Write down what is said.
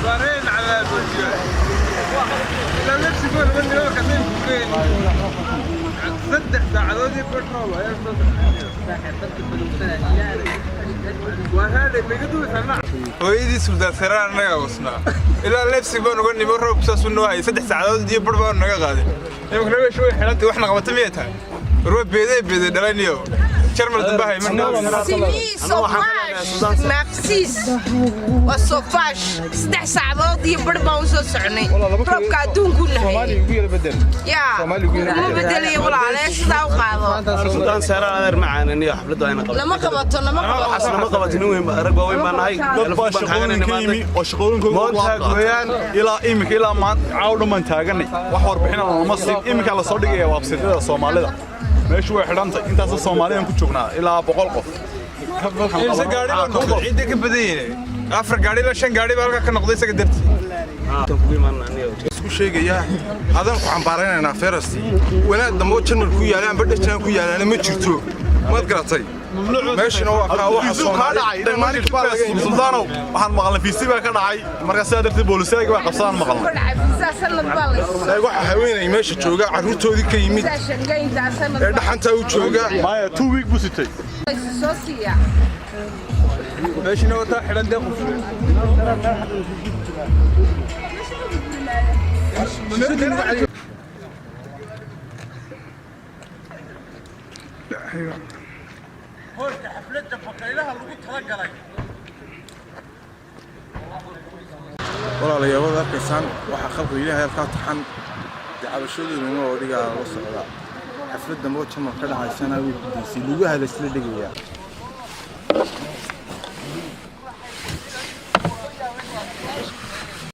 Dareen cadaab wejiga. Ilaa Mexico laba nimo ka soo gudbeen. 3 saacadood iyo petrol ayaa soo. Waa haaday naga duwaysaa. Hooyadii Suldaan Saraan annagaa wasnaa. Ilaa Leipzig baan uga nimo, roob saasuu noo hayay, 3 saacadood iyo bar baan naga qaaday. Iminka meesha way xidhantay, waxna qabata miyay tahay? War waa beedee beedee dhalaniyo. Jarmal dambe hay. Simi sauvage, merci. Waa sauvage. 3 saacadood iyo bar baan usoo soconay. Roobka adduunku nahay. Yaa, kuma bedelayo walaale, sidaa u qaado. Suldaan Seeraan, adeer macaan, iyo xafladdu ayna qabato. Lama qabato, lama Waxaas qabato. lama qabato, nin weyn rag waaweyn baan nahay. Dad baa shaqooyin ka yimi oo shaqooyinkooda u Moontaag weeyaan. Ilaa iminka, ilaa maanta caaw dhammaan taaganay, wax warbixina lama siin. Iminkaa lasoo dhigaya websiteyada Soomaalida. Meeshu way xidhantay. Intaasoo Soomaaliyan ku joognaa, ilaa 100 qof. Imse gaari baa noqday? Ciidda ka badan yihiin. Afar gaari ilaa shan gaari baa halkaa ka noqday isaga dartii. Isku sheegayaa adaan ku cambaaraynaynaa. First wanaag dambe oo Jarmal ku yaala amba dhajaan ku yaalaana ma jirto, maad garatay? Meeshana waa kaa waxa Soomaali Denmark baa laga yimid. Suldaanow, waxaan maqalnay fiisi baa ka dhacay. Marka sidaa darteed boolisaga baa qabsadaan maqalnay. Ku dhacay fiisaa, sanad baa la Ee, waxa haweenay meesha jooga carruurtoodii ka yimid Fiisaa Schengen-ta sanad ee dhaxantaa u jooga. Maya, 2 week buu sitay. baa la soo siiyaa. Meeshina wataa xidhan dee qufle. Hoolka xafladda Bakaylaha lagu talagalay. Walaalayaal, waad arkaysaan waxaa khalqiga Ilaahay halkaa taxan. Dee cabashadooduna oo dhigaa la socda. Xafladda moo Jarmal ka dhacaysana way gudaysay, lugaha la isla dhigayaa.